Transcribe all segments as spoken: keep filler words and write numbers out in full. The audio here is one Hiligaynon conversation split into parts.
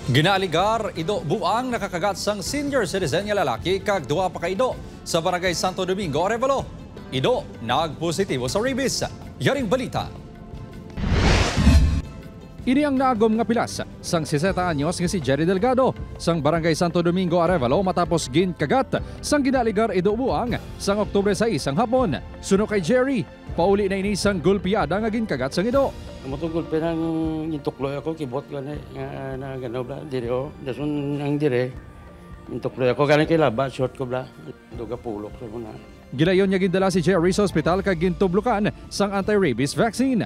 Ginaaligar ido buang nakakagat sang senior citizen nga lalaki kag duha pa ka ido sa Barangay Santo Domingo, Arevalo. Ido nagpositibo sa rabies. Yaring balita. Ini ang naagom nga pilas sang sisete anyos nga si Jerry Delgado sang Barangay Santo Domingo, Arevalo, matapos ginkagat sang ginaaligar ido buang sang Oktubre sais sang hapon. Suno kay Jerry, pauli na ini sang golpiada nga ginkagat sang ido. Amo to, golpe nang gintukloy ako, kibot gani, nga nagano bla, diri, oh. Dason ang diri, gintukloy ako gani kay laba, short ko bla. Duga pulok sa muna. Gilayon nga gindala si Jerry sa ospital kag gintublokan sang anti-rabies vaccine.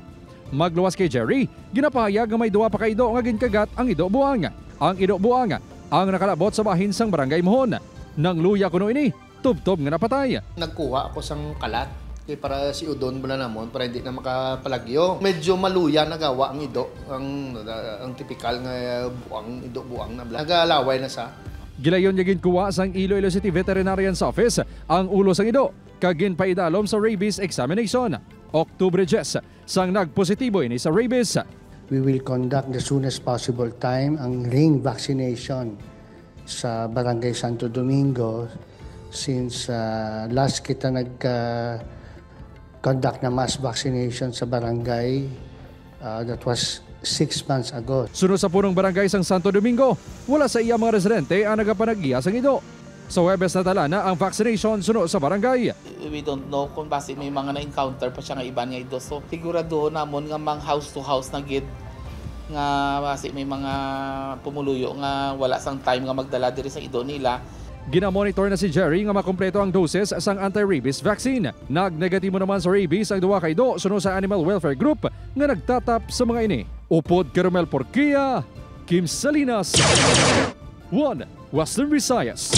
Magluwas kay Jerry, ginapahayag nga may duha pa ka ido nga ginkagat ang ido buang. Ang ido buang ang nakalabot sa bahin sang Barangay Mohon. Nangluya kuno ini tubtob nga napatay. Nagkuha ako sang kalat kay para si udon bala namon para hindi na makapalagyo. Medyo maluya nagawa ang ido, ang, ang tipikal nga buang, ido buang na bala. Nagalaway na sa. Gilayon nga ginkuha sang Iloilo City Veterinarian's Office ang ulo sang ido kag ginpaidalom sa rabies examination. Oktubre diyes, sang nagpositibo ini sa rabies. We will conduct the soonest possible time ang ring vaccination sa Barangay Santo Domingo since, ah, last kita nag, ah, conduct na mass vaccination sa barangay, ah, that was six months ago. Suno sa punong barangay sang Santo Domingo, wala sa iya mga residente ang nagapanag-iya sang ido. Sa Huwebes nadala na ang vaccination suno sa barangay. We don't know kung basi may mga na-encounter pa siya nga iban nga ido. So, siguraduhon namon nga mang house to house na gid nga basi may mga pumuluyo nga wala sang time nga magdala diri sa ido nila. Ginamonitor na si Jerry nga makompleto ang doses sang anti-rabies vaccine. Nagnegatibo naman sa rabies ang duha ka ido suno sa Animal Welfare Group nga nagtatap sa mga ini. Upod kay Romel Porquia, Kim Salinas, One Western Visayas.